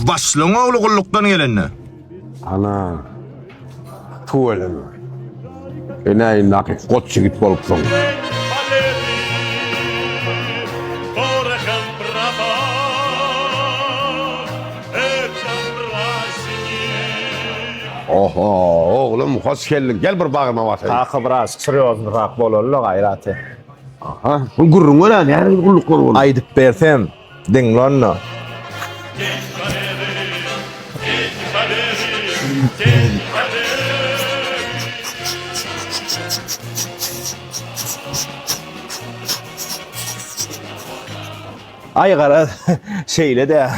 Başlygyň ogly gullukdan gelende. Ana, tüweleme. Enäýindäki goç ýigit bolupsyň. Oho, oglum, hoş geldiň. Gel bir bagryma basaýyn. Kaka biraz serýoznyrak bolaly-la gaýrat et. Aha, bu gürrüň ber-ä, nähili gulluklar boldy? Aýdyp bersem, diňle onda. Aý garaz, şeýle-dä.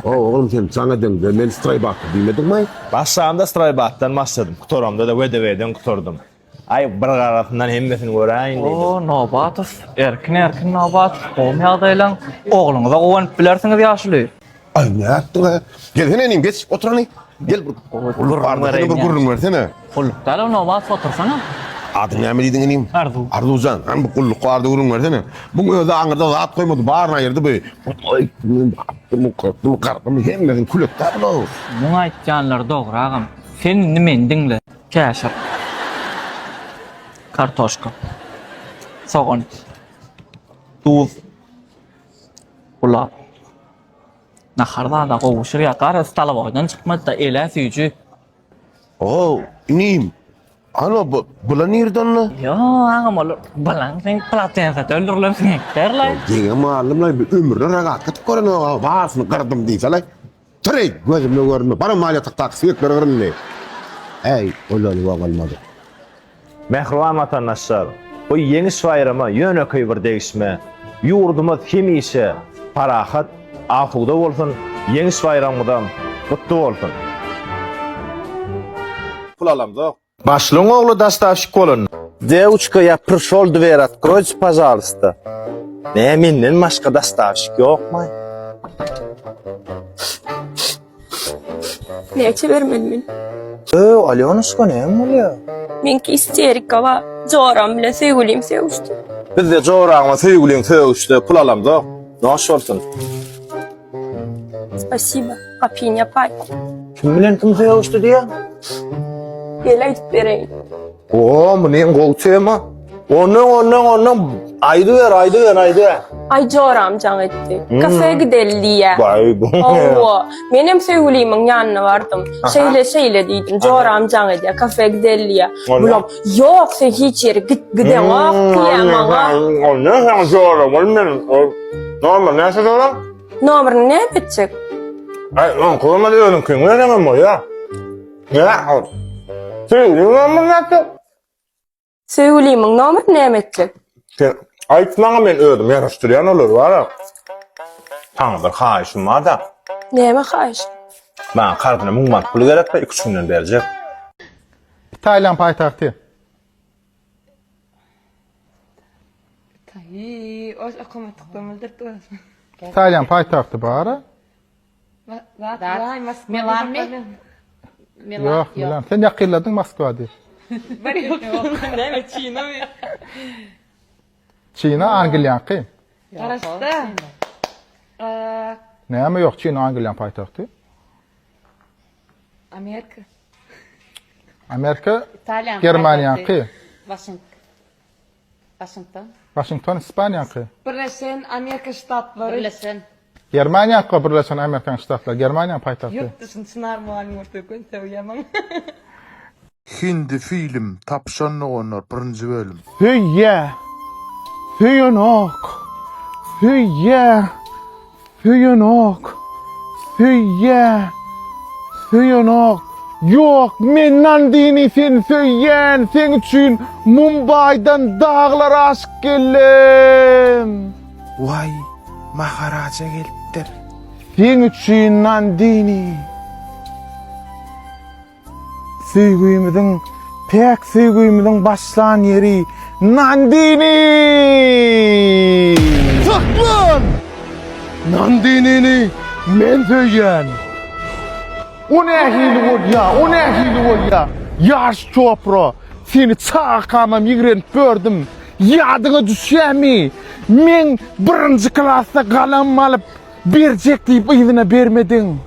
O, oglum sen jaň edeňde men stroýbatda diýmediňmi? Başlamda stroýbatdan başladym, gutaramda-da WDW-den gutardym. Aý, bir garasyndan hemmesini göräýin diýdim. O, Nobatow, erkin-erkin Nobatow, gowumy ýagdaýlaň? Ogluňyza guwanyp bilersiňiz ýaşuly. Aý, nätdiň-ä? Gelsene inim, geç, otur hany. Gel bir gulluk barada sene bir gürrüň bersene. Gulluk däl-ow, Nobatow, otursana. Adyň näme diýdiň inim? Arzuw. Arzuwjan, hany bu gulluk barada gürrüň bersene. Buň özi aňyrda zat goýmady, baryny aýyrdy bu. Aýtdymy, atdymy, gyrdymy, gardymy, hemmesini kül etdi-ä bu-ow. Muň aýtýanlary dogry agam. Sen indi meni diňle. Käşir. Kartoşka. Sogan. Duz. Gulap. Nahar zada gowy bişirýär. Garaz stolowoýdan çykmady-da, el-ä süýji. Ow, inim. Ana bu, bula nirden onda? Ýo, agam ol bulaň sen platensada öldürilen siňekler-laý. Geňem galdym-laý, bu ömrüne rogatka atyp görenok-a, barysyny gyrdym diýse-laý. Tur-eý, gözüme görünme, baram mal ýatakdaky siňekleri gyr indi. Äý, ol-ol bolmady. Mähriban watandaşlar! Bu Ýeňiş baýramy ýönekeý bir degişme. Ýurdumyz hemişe parahat, asuda bolsun, Ýeňiş baýramyňyzam gutly bolsun! Pul alamzok. Başlygyň ogly dostawşik bolan. Dewçka ýa prşol dwer otkroýte pažalsta. Nä menden başga dostawşik ýokmy? Näçe bermeli men? Öö, Alýonuşka näme bolýar? Meňki isterika bar. Joram bilen söýgülim sögüşdi. Bizde joraň we söýgüliň sögüşse pul alamzok. Noş bolsun. Spasiba. Gapyny ýapaý. Kim bilen kim sögüşdi diýýäň? Gel aýdyp bereýin. Oo, bu neň gowy tema. Ondan, ondan, ondan aýdyber, aýdyber, aýdyber. Aý joram jaň etdi. Kafe gideli diýýä. Baý bu. Hawa. Menem söýgülimiň ýanyna bardym. Şeýle şeýle diýdim. Joram jaň edýär, kafe gideli diýýär. Bulam, ýok, sen hiç ýere git gideňok diýýär maňa. Ondan sen joram, ol men. Nomer näçe joram? Nomerini näme etjek? Aý, oňky bolmasa özüňkiňi berseňem bolýar. Nä? Söýgüliň nomerini nätjek? Söýgülimiň nomerini näme etjek? Sen aýt maňa men özüm ýaraşdyrýan olary bar-a. Saňa bir haýyşym bar-da. Näme haýyş? Maňa karzyna 1000 manat pul gerek-de, 2-3 günden berjek. Italiýanyň paýtagty. Taý, oş okamadykdan bildirip durasyn. Italiýanyň paýtagty bar-a. Milanmy? Ýok, Milan. Sen ýakynladyň Moskwa diýip. Bir ýok. Näme, Çinami? Çina Angliýaňky. Garaşda. Näme ýok, Çina Angliýanyň paýtagty. Amerika. Amerika Italiýanyň Germaniýaňky. Waşington. Waşington. Waşington Ispaniýaňky. Birleşen Amerika Ştatlary. Birleşen. Germaniýaňky Birleşen Amerikanyň Ştatlary. Germaniýanyň paýtagty. Ýurt dyşyny Çynar mugallym görse göni sögýär maňa. Hindi film Tapyşan doganlar birinji bölüm. Söýýä. Söýenok. Söýýä. Söýenok. Söýýä. Söýenok. Ýok, men Nandini seni söýýän, seň üçin Mumbaýdan daglara aşyp geldim. Waý, Maharaja gelipdir. Seň üçin Nandini. Söýgümiziň, päk söýgümiziň başlan ýeri Nandini! Saklan! Nandinini men söýýän. O nähili bolýa, o nähili bolýa? Ýaş Çopra, seni çagakamam ýigrenip gördüm. Ýadyňa düşýämi? Meň birinji klasda galamym alyp, Berjek diýip yzyna bermediň.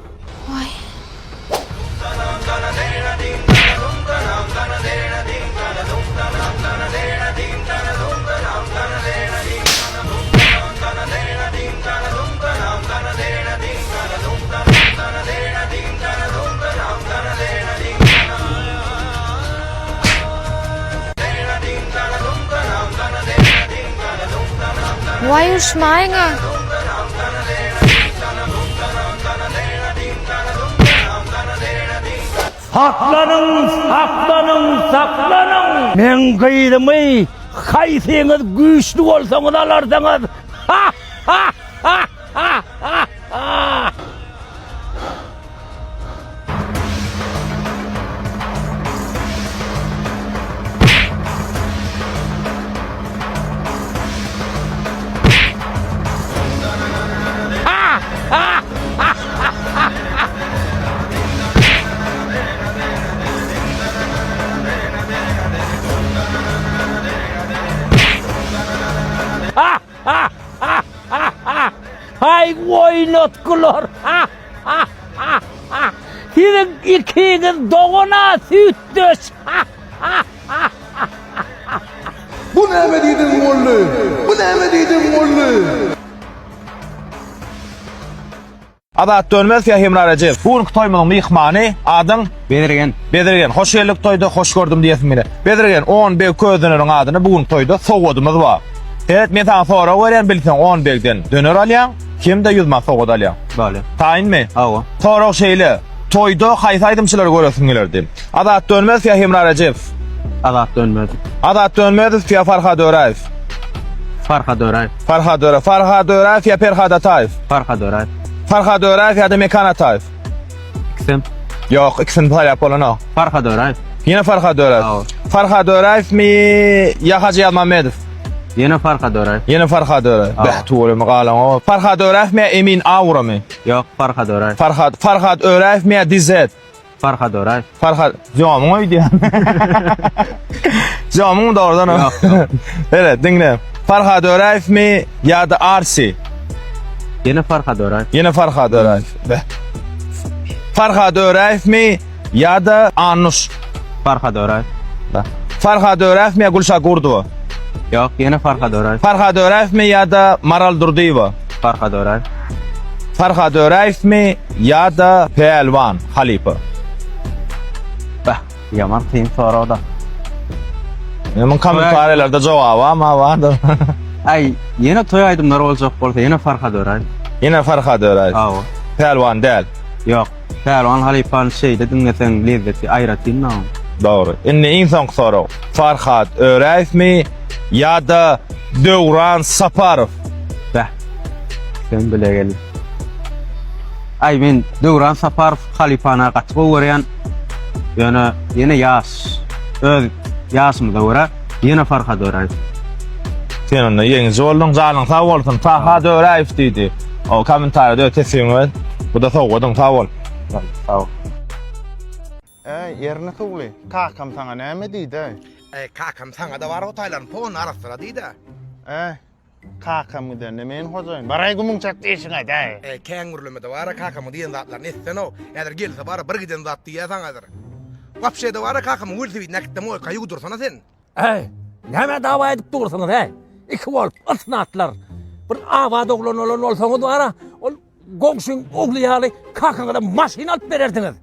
Waý urşmaýyň-a. Saklanyň, saklanyň, saklanyň! Meň gyzymy haýsyňyz güýçli bolsaňyz alarsyňyz! Ha! Ha! Ha! Ha! Ha! Ha! Haý oýnatgylar! Siziň ikiňiz dogana süýtdeş! Bu näme diýdigiň boldy? Bu näme diýdigiň boldy? Azat Dönmez ýa Hemra Rejep. Bu günki toýumyzyň myhmany adyň? Bezirgen. Bezirgen, hoş geldik toýda, hoş gördüm diýesim gelýär. Bezirgen, on beg köz döneriň adyna bu günki toýda sowgadymyz bar. Seret, men saňa sorag berýän, bilseň on begden döner alýaň, hem-de 100 manat sowgat alýaň. Bolýar. Taýynmy? Hawa. Sorag şeýle, toýda haýsy aýdymçylary göresiň gelerdi? Azat Dönmez ýa Hemra Rejepow? Azat Dönmez. Azat Dönmezow ýa Farhad Öräýew? Farhad Öräýew. Farhad Öräýew. Farhad Öräýew ýa Perhad Ataýew? Farhad Öräýew. Farhad Öräýew ýa-da Mekan Ataýew? Ikisem. Ýok, ikisini saýlap bolanok. Farhad Öräýew. Ýene Farhad Öräýew. Hawa. Farhad Öräýewmi ýa Hajy Ýazmämmedow? Ýene Farhad Öräýew. Ýene Farhad Öräýew. Hawa. Beh, tüweleme galaňok. Farhad Öräýewmi ýa Emin Auramy? Ýok, Farhad Öräýew. Farhad Farhad Öräýewmi ýa DZ? Farhad Öräýew. Farhad Jomyň öýdýän. Jomyň dogrudan. Ýok, ýok. Evet, diňle. Farhad Öräýewmi ýa-da Arsi? Ýene Farhad Öräýew. Ýene Farhad Öräýew. Be. Farhad Öräýewmi ýa-da Annuş? Farhad Öräýew. Be. Farhad Öräýewmi ýa Gülşa Gurdowa? Ýok, ýene Farhad Öräýew. Farhad Öräýewmi ýa-da Maral Durdyýewa? Farhad Öräýew. Farhad Öräýewmi Ýa-da Pälwan halypa. Beh, ýaman kyn sorag-da. Munuň kommentariýalarda jogabam-a bardyr. Aý, ýene toý aýdymlary boljak bolsa, ýene Farhad Öräýew. Ýene Farhad Öräýew. Hawa. Pälwan däl. Ýok. Pälwan halypany şeýle diňleseň lezzeti aýratyn-da oň. Dogry. Indi iň soňky sorag. Farhad Öräýewmi ýa-da Döwran Saparow? Beh. Sen bile gel. Aý men Döwran Saparow halypany gaty gowy görýän. Ýöne ýene ýaş. Öz ýaşymyza görä ýene Farhad Öräýew. Sen onda ýeňiji bolduň, janyň sag bolsun. Farhad Öräýew diýdi. O kommentariýada öz teswiriňi ber. Bu-da sowgadyň, sag bol. Sag bol. Äý, ýerine suwly, kakam saňa näme diýdi-äý? Äý, kakam saňa-da bar otaýlaryny pony arassala diýdi-ä. Äý, kakam gidende men hojaýyn. Baraý gumuň çak diýşiňe, däý. Äý, kän gürleme-de bar-a kakamyň diýen zatlaryny etsene-ow. Häzir gelse bar-a bir giden zat diýýä saňa häzir. Wapşe-de bar-a kakamyň welosipedini äkitde moýka ýuwdursana sen. Äý, nämä dawa edip dursuňyz, äý? Iki bolup, ysnatlar. Bir abat oglan bolan bolsaňyz bar-a, ol Goňşyň ogly ýaly kakaňyza maşyn alyp bererdiňiz.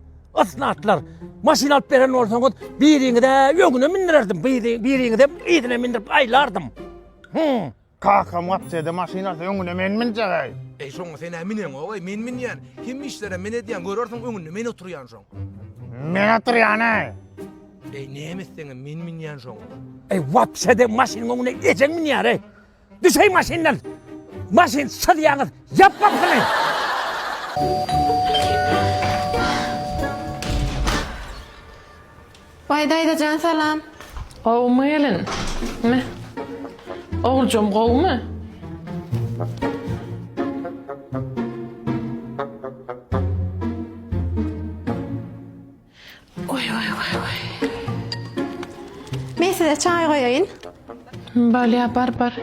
Ysnatlar, maşyn alyp beren bolsaňyz, biriňiz-ä öňüne mündürerdim, biriňizem yzyna mündürip aýlardym. Hum. Kakam gapjada maşyn alsa öňüne men münjek-äý. Eý, şoňa sen-ä müneňok-eý, men münýän. Hemme işlerem men edýän, görersiň öňünde men oturýan şoň. Men oturýan-äý. Eý, näme etseňem men münýän şoňa. Eý, wapşe-de maşynyň öňüne ejeň münýär-eý. Düşeý maşyndan! Maşyn syzýaňyz, ýap gapysyny! Waý daýza jan salam. Gowumy gelin? Me. Oguljam gowumy? Oý oý oý oý. Men size çaý goýaýyn. Bolýa bar bar.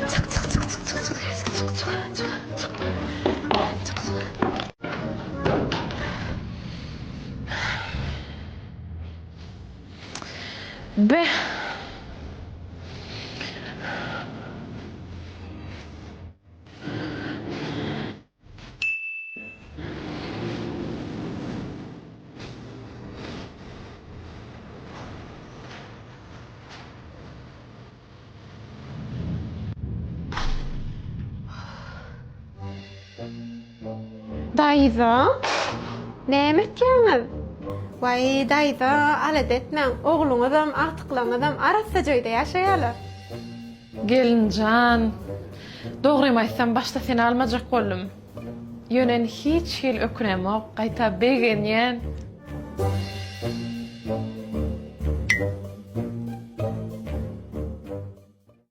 Çyk çyk çyk çyk çyk çyk çyk çyk çyk çyk çyk çyk. Be. Daýza, näme etýäňiz? Waý, daýza, alada etmäň, ogluňyzam, agtyklaryňyzam arassaja öýde ýaşaýarlar. Gelinjan, dogrymy aýtsam, başda seni almajak boldum. Ýöne indi hiç hili ökünemok, gaýta begenýän.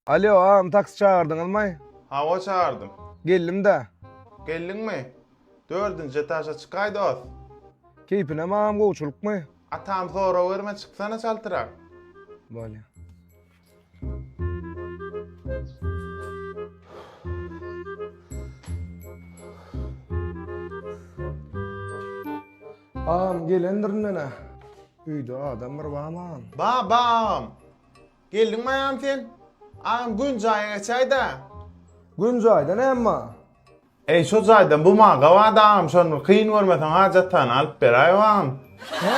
Alýo, agam taksi çagyrdyňyzmaý? Hawa çagyrdym. Geldim-dä. Geldiňmi? Dördünji etaža çykaý dost. Keýpinem agam gowçulykmy? Atam sorag berme çyksana çaltrak. Bolýa. Agam gelendirin men-ä. Öýde adam bir barmy agam? Ba, ba agam. Geldiňmi agam sen? Agam gün jaýa geçäýdä. Gün jaýda näme bar? Eý şo jaýdan bu maga bardy agam şony bir kyn görmeseň hajathana alyp beräý agam. Hä?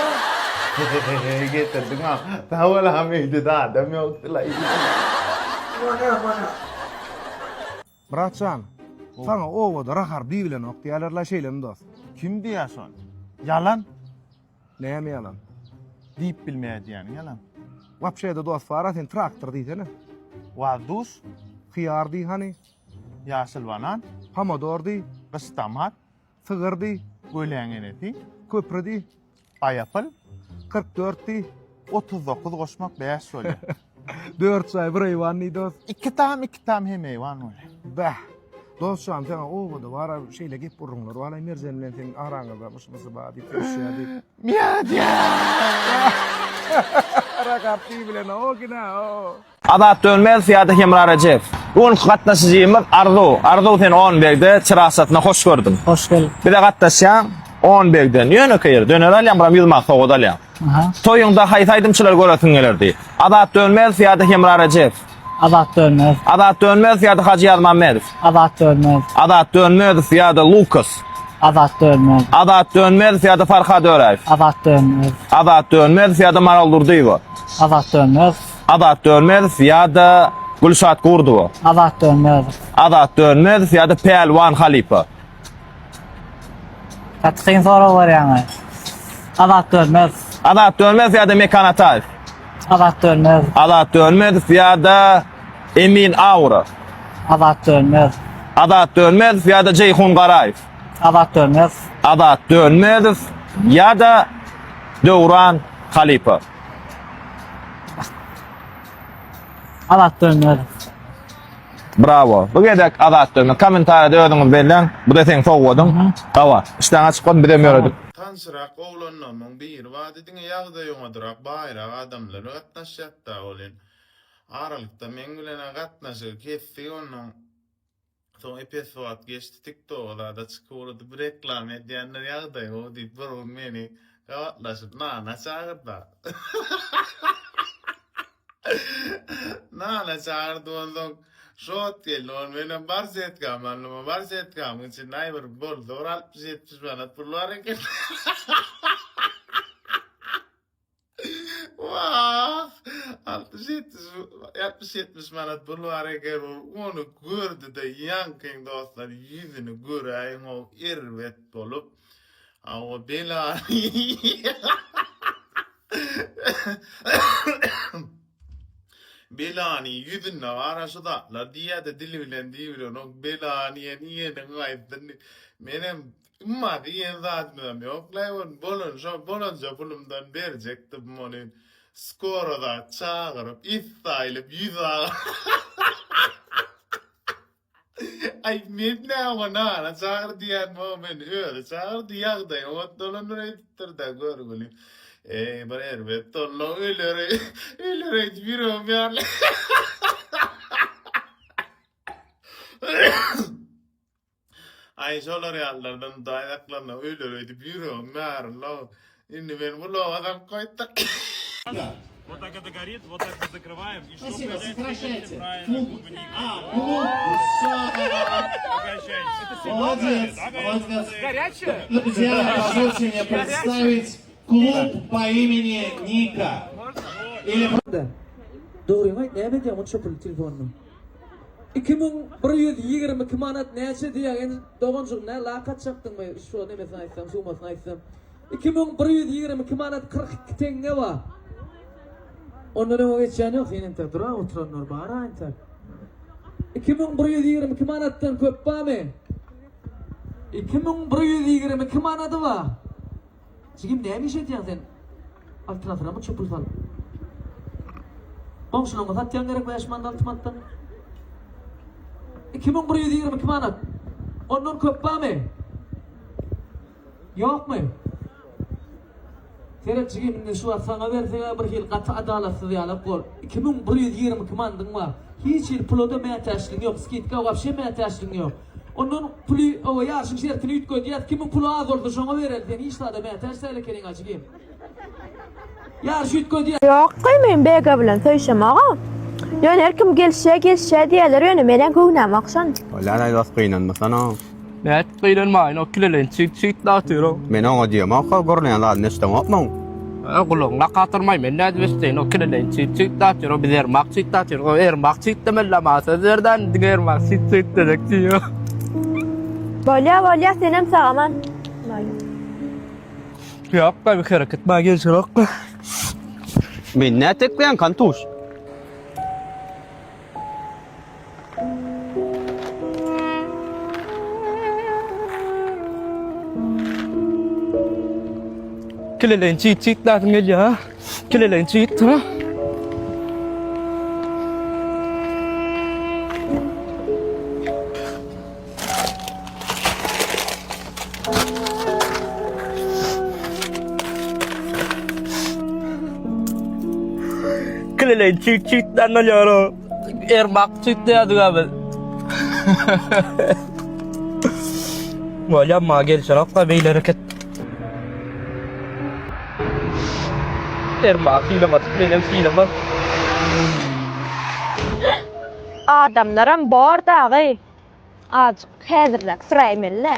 Getirdiň agam. Sag bol agam öýde-de adam ýokdy-la. Bolýa bolýa. Myratjan, saňa obada rahar diýibilenok diýýärler-la şeýlemi dost? Kim diýýär şony? Ýalan. Näme ýalan? Diýip bilmeýär diýýäniň ýalan. Wapşe-de dost bar-a sen traktor diýsene. Wazduş. Hyýar diý hany. Ýaşyl banan. Pomodor diý. Gyş tomat. Sygyr diý. Göläň enesi. Köpri diý. Aýapyl. 44 diý. 39 goşmak 5 bolýar. Dört jaý bir eýwan diý dost. Iki tam, iki tam hem eýwan bolýar. Bäh. Dostjan saňa obada bar şeýle gep gürrüňler bar Merjen bilen seniň araňyzda myş-myşy bar diýip düşýär diýip. Miýadýa. Rakat diý bilen o gina o. Azat Dönmez ýa-da Hemra Rejepow. Bu günki gatnaşyjymyz Arzuw. Arzuw seni Onbegde Çyrasatyna hoş gördüm. Hoş gördük. Bize gatnaşýaň Onbegden. Ýönekeý ýer döner alýaň, biram 100 manat sowgat alýaň. Aha. Toýuňda haýsy aýdymçylary göresiň gelerdi? Azat Dönmez ýa-da Hemra Rejepow. Azat Dönmez. Azat Dönmez ýa-da Hajy Ýazmämmedow. Azat Dönmez. Azat Dönmezow ýa-da Lukas. Azat Dönmez. Azat Dönmezow ýa-da Farhad Öräýew. Azat Dönmez. Azat Dönmezow ýa-da Maral Durdyýewa. Azat Dönmez. Azat Dönmezow ýa-da Gülşat Gurdowa. Azat Dönmezow. Azat Dönmezow ýa-da Pälwan halypa. Gaty kyn sorag berýäňä. Azat Dönmez. Azat Dönmezow ýa-da Mekan Ataýew. Azat Dönmez. Azat Dönmezow ýa-da Emin Aura. Azat Dönmez. Azat Dönmezow ýa-da Jeýhun Garaýew. Azat Dönmez. Azat Dönmezow ýa-da Döwran halypa. Azat Dönmezow. Bravo. Bu gezek Azat Dönmez. Kommentariýada özüňiz belläň. Bu-da seň sowgadyň. Hawa. Işdäň açyk bolsun, bizem ýöredik. Tanşyrak oglanlarymyň biri bardy diňe ýagdaý oňadyrak baýrak adamlar gatnaşýatda welin aralykda meň bilenä gatnaşygy kesdi onnoň Soň epesli wagt geçdi tiktoga zada çykyp ugrady bir reklama edýänler ýagdaýy gowy diýip bir gün meni gabatlaşyp nana çagyrda. Nana çagyrdy onsoň şo wagt geldi ol menem bar setkamy aldym bar setkamyň içinde aý bir bolsa bir 60 70 manat pul bar eken. Wah! 60-70 60-70 manat pul bar eken, ony gördi-de ýaňkyň dostlar ýüzüni göräýiň-ow erbet bolup. Hawa belany Belany ýüzünde bar-a şu zatlar diýýä-de dili bilen diýibilenok belany iýen iýeniň gaýtsyn diýip. Menem Emma diýen zadymyzam ýok-laý ony bolan şo bolanja pulumdan berjekdim ony skoro zat çagyryp issaýlyp ýüz Aý men nä oňa nana çagyr diýýänmi o meni özi çagyrdy ýagdaýy oňat dolandyr öýdüpdir-dä görgüli. Eý bir erbet dolla öler öler öýdüp ýüregim ýarly. Aý şolar ýalylardan Hudaý saklanna öler öýdüp ýüregim ýaryldy. Indi meni gulaga salyp goýdy. Dogryňy aýt, näme edýäň onça pul telefonyny? 2122 manat näçe diýýäň indi doganjygym nä lak atjakdyňmy şu nemesini aýtsam summasyny aýtsam 2122 manat 42 teňňe bar. Ondan öňe geçýän ýok sen entek dur-a oturanlar bar-a entek. 2122 manatdan köp barmy? 2122 manady bar. Jigim näme iş edýäň sen? Altyn asyra munça pul salyp. Goňşularyňa satýaň gerek 5 manat 6 manatdan. 2122 manat. Ondan köp barmy? Ýokmy? Seret jigim indi şu wagt saňa bersegä bir hili gaty adalatsyz ýalak bor. 2122 mandyň bar. Hiç hili pulada mätäçligiň ýok, skidka wapşe mätäçligiň ýok. Ondan puly oba ýaryşyň şertini üýtgedýäs, kimiň puly az bolsa şoňa bereli, sen hiç zada mätäç däl ekeniň-a jigim. Ýaryşy üýtgedýäs. Ýok gyý men BG bilen söýşemogam. Ýöne her kim gelişýä gelişýä diýýäler ýöne menem göwnämok şon. Bolýar-aý dost gynanmasana. Nädip gynanmaýyn o kileleýin çyt çyt dagtyr-ow. Men oňa diýemok-a gürleýän zadyny eşdeňokmyň? Ä gulagyň lak atyrmaý men nädip eşdeýin o kileleýin çyt çyt dagtyr-ow biz ermak çyt datyrys o ermak çyt demeli maňa söz berdi indi diňe ermak çyt çyt dezek diýýär. Bolýa bolýa senem sagaman. Bolýa. Ýok-da bir hereket maňa gelişenok-da. Meni nätekleýäň kantuş? Kileleýin çyt çyt lazym gelýär ha. Kileleýin çyt ha. Kileleýin çyt çytdan alýar o. Ermak çyt diýýärdik a biz. Bolýa maňa gelişenok-da beýle hereket. Ermak sylamadyk menem sylamaz. Adamlaram bor dagy. Azjyk häzirräk süräýmeli-dä.